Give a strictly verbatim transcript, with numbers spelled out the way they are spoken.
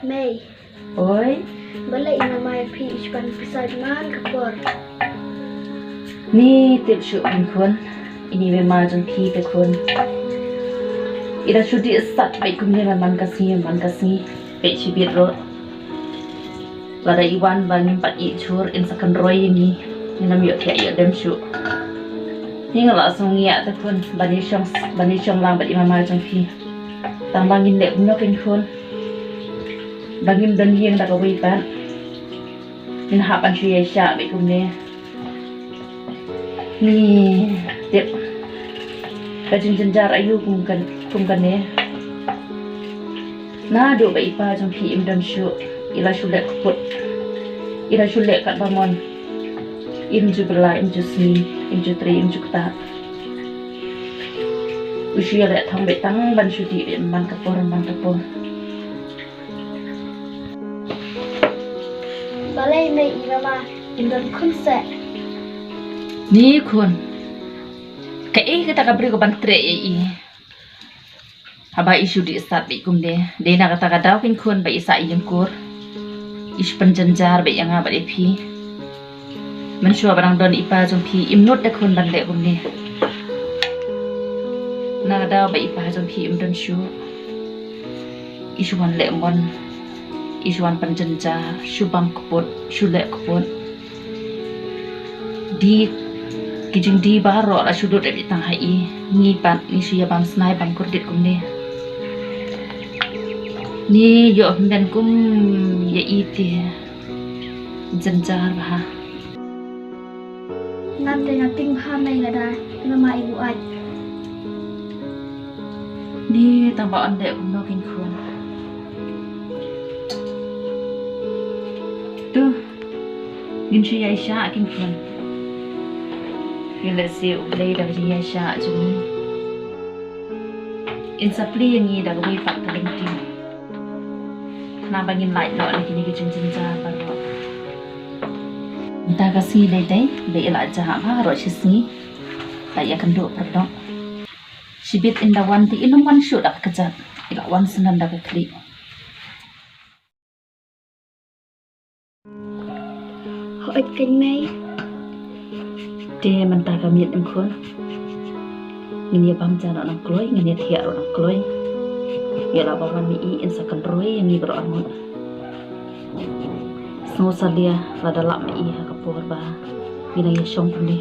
Mei. Oi. Balei i mama i phi i shu pan pisa man ka por? Ni tip shuh pynkhun. Ini i mama jong phi pynkhun. I da shu dih sat beit kumne man man ka sngi man ka sngi. Beit shibit ruh. Lada i wan ba ngim pat ïeh jhur in sa kynroi ïa ngi. Ngin ym ïoh thiah ïoh dem shuh. Hi nga la sngew ngiah te khun ban ïashong ban ïashong lang bad i mama jong phi. Tang ba ngin leh kumno kein khun. Ba ngim don ïing da kawei pat. Ngin hap ban shu ïaishah beit kumne. Ni tip ka jingjynjar aïu kum kan kum kane. Naduh ba i pa jong phi im don shuh, i la shu leh kput, i la shu leh katba mon. Im ju bylla, im ju sngi, im ju trei, im ju ktah. U shu ïaleh thong beit tang ban shu dih beit man ka por man ka por. Balei mei i mama im don khun seh? Ni khun. Kaei kata ka briew ka ban treh ïa i. Haba i shu dih sat beit kumne. Dei na kata ka daw kein khun ba i sah ïing kur. I shu pynjynjar beit ïa nga bad ïa phi. Mynshuwa ba dang don i pa jong phi im nud da khun ban leh kumne. Na ka daw ba i pa jong phi im don shuh. I shu wan leh mon, i shu wan pynjynjar, shu bam kput, shu leh kput. Di ki jingdi baroh la shu lut ïa tang ha i. Ngi pat ngi shu ïa bam snai bam kurdit kumne. Ni ïoh hynmen kum ïa i te. Jynjar bha. Nga te nga tieng bha mei lada i mama i buaid. Ni tang ba yn dei kumno kein khun. Tu ngin shu ïaishah kein khun. Ngi lehse U Blei da ba jingïaishah jong ngi, in sa plie ïa ngi da kawei pat ka lynti, naba ngin lait noh na kine ki jingjynjar baroh. Mynta ka sngi dei dei ba i la jah baroh shi sngi, la ïakynduh pyrthei. Shibit in da wan te in ym wan shuh da ka kjat, i la wan sngewbha da ka khlieh. Hooid keiñ mei. Te mynta ka miet em khun, ngin ïa bam ja noh nang kloi, ngin ïa thiah ruh nang kloi. Ïa la ba wan mei in sa kynroi ïa ngi baroh arngut. Sngew salia lada lah mei ha ka por ba ngi nang ïa shong kumne.